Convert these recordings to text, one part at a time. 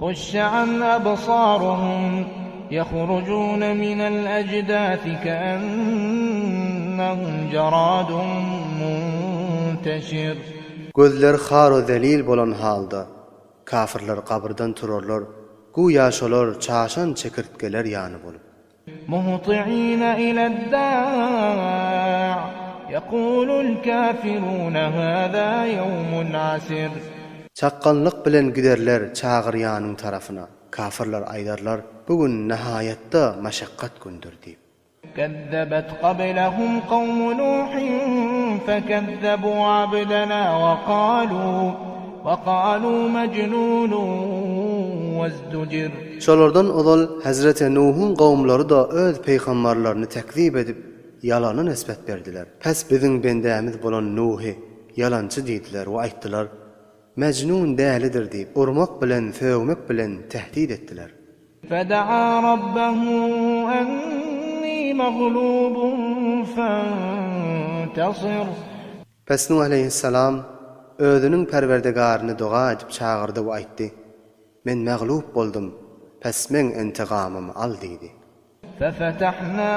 Huşşan absaruhum ýahrujuna minel ejdasi keennehum jaradun munteşir. Gözleri har-u zelil bolan halda, kafirler gabyrdan turarlar, güýä şolar çaşan çekirtgeler ýany bolup. Muhti'ine iled-dâ' ýekulul kâfirûne hâzâ ýewmun asir. Çakganlyk bilen giderler çagyrýanyň tarapyna, kafirler aýdarlar, Bu gün nihaýatda maşakgat gündür diýip. Kezzebet kablehum kawmu Nuhin fekezzebû abdenâ we kalû we kalû mejnûnun wezdujir. Şolardan ozal Hezreti Nuhuň kowumlary-da öz pygambarlaryny tekzip edip, ýalana nisbet berdiler. Pes biziň bendämiz bolan Nuhy ýalançy diýdiler we aýtdylar, Mejnun dälidir diýip, urmak bilen, sögmek bilen tehdit etdiler. Fedaa rabbehu enni maglubun fentasir. Pes Nuh aleýhissalam özüniň Perwerdigaryny doga edip çagyrdy we aýtdy, Men maglup boldum, pes meň intigamymy al diýdi. Fefetahna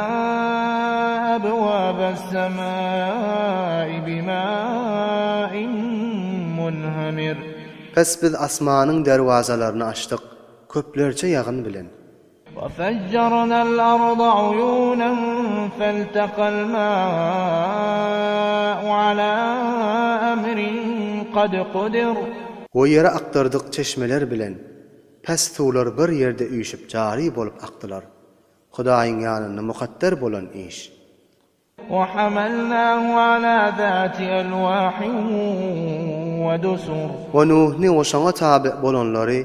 ebwabes-semai bima'in munhamir. Pes biz asmanyň derwazalaryny açdyk, köplerçe ýagyn bilen. Wefejjernel-arda uýunan feltekal-ma'u ala emrin kad kudir. We ýeri akdyrdyk çeşmeler bilen, pes suwlar bir ýerde üýşüp jary bolup akdylar. Hudaýyň ýanynda mukadder bolan iş. Wehamelnahu ala zati elwahin we dusur. We Nuhny we şoňa taby bolanlary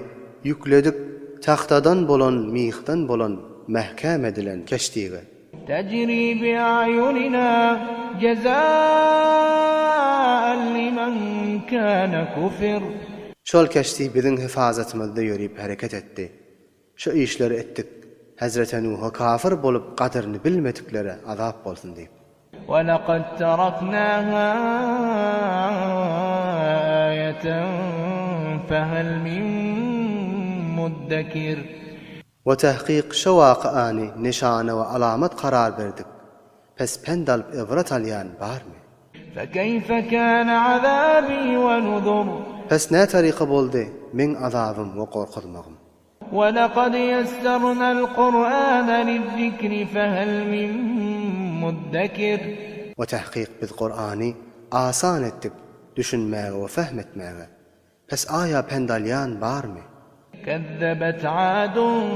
ýükledik tagtadan bolan myhdan bolan mäkäm edilen keştige. Tejri bi'a'yunina jeza'an limen kana kufir. Şol keşti biziň hefazatymyzda ýörip hereket etdi. Şu işleri etdik, Hezreti Nuha kafir bolup gadyryny bilmediklere azap bolsun diýip. Welekad teraknaha aýeten fehel min muddekir. We tahkyk şu wakyany nyşana we alamat karar berdik, pes pent alyp ybrat alýan barmy? Fekeýfe kâne azâbî we nuzur. Pes nä taryka boldy meň azabym we gorkuzmagym? Welekad ýessernel Kur'âne lizzikri fehel min muddekir. We tahkyk biz Kur'any asan etdik düşünmäge we fehm etmäge. Pes aýa pent alýan barmy? Kezzebet adun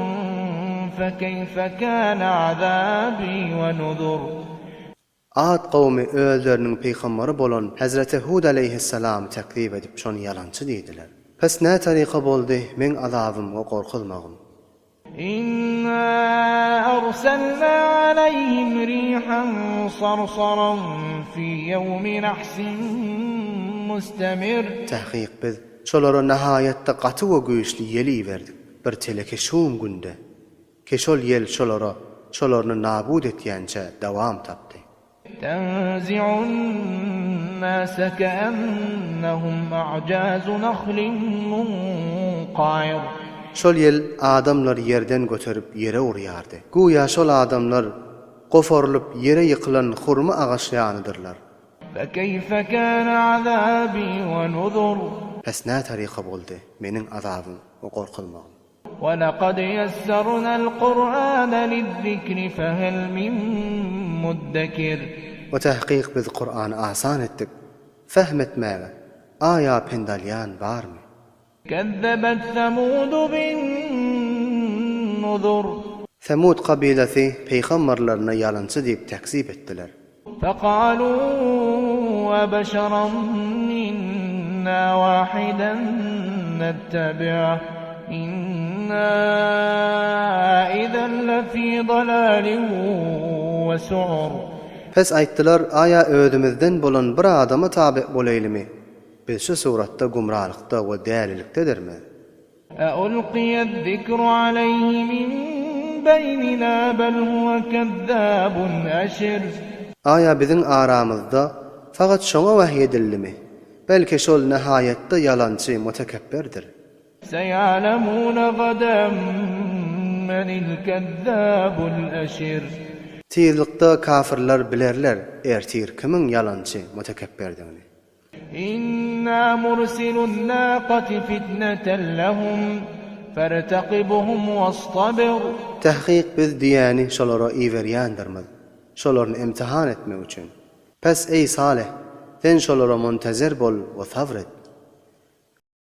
fekeýfe kâne azâbî we nuzur. Ad kowmy özleriniň pygambary bolan Hezreti Hud aleýhissalamy tekzip edip şony ýalançy diýdiler. Pes nä taryka boldy meň azabym we gorkuzmagym? Inna arsalna aleýhim rihan sarsaran fi ýewmi nahsin mustemir. Tahkyk biz şolara nahaýatda gaty we güýçli ýeli iberdik bir teleke şum günde. Ki şol ýel şolara, şolaryny nabut etýänçä dowam tapdy. Tenzi'un-nase keennehum a'jazu nahlin munqa'ir. Şol ýel adamlary ýerden göterip ýere urýardy. Güýä şol adamlar goparylyp ýere ýykylan hurma agaç ýalydyrlar. Fekeýfe kâne azâbî we nuzur. Pes nä taryka boldy meniň azabym we gorkuzmagym? Welekad ýessernel Kur'ane lizzikri fehel min muddekir. We tahkyk biz Kur'any asan etdik, fehm etmäge, aýa pent alýan barmy? Kezzebet semudu bin-nuzur. Semud kabylasy pygamberlerine ýalançy diýip tekzip etdiler. Fekalu ebeşeran minna wahiden nettebi'h inna izen lefi dalalin we su'ur. Pes aýtdylar, Aýa özümizden bolan bir adama taby bolaýlymy? Biz şu suratda gumralykda we dälilikdedirmiz? Eulqiýezzikru aleýhi min beýnina bel huwe kezzabun eşir. Aýa biziň aramyzda fakat şoňa wahy edildimi? Belki şol nihaýatda ýalançy, mutekepberdir. Seýalemune gadan menil kezzabul eşir. Tizlikde kafirler bilerler ertir kimiň ýalançy, mutekepberdigini. Inna mursilun naqati fitneten lehum ferteqibhum wastabir. Tahkyk biz düýäni şolara iberýändirmiz, şolaryny imtihan etmek üçin. Pes eý Salyh, sen şolara muntazir bol we sabr et.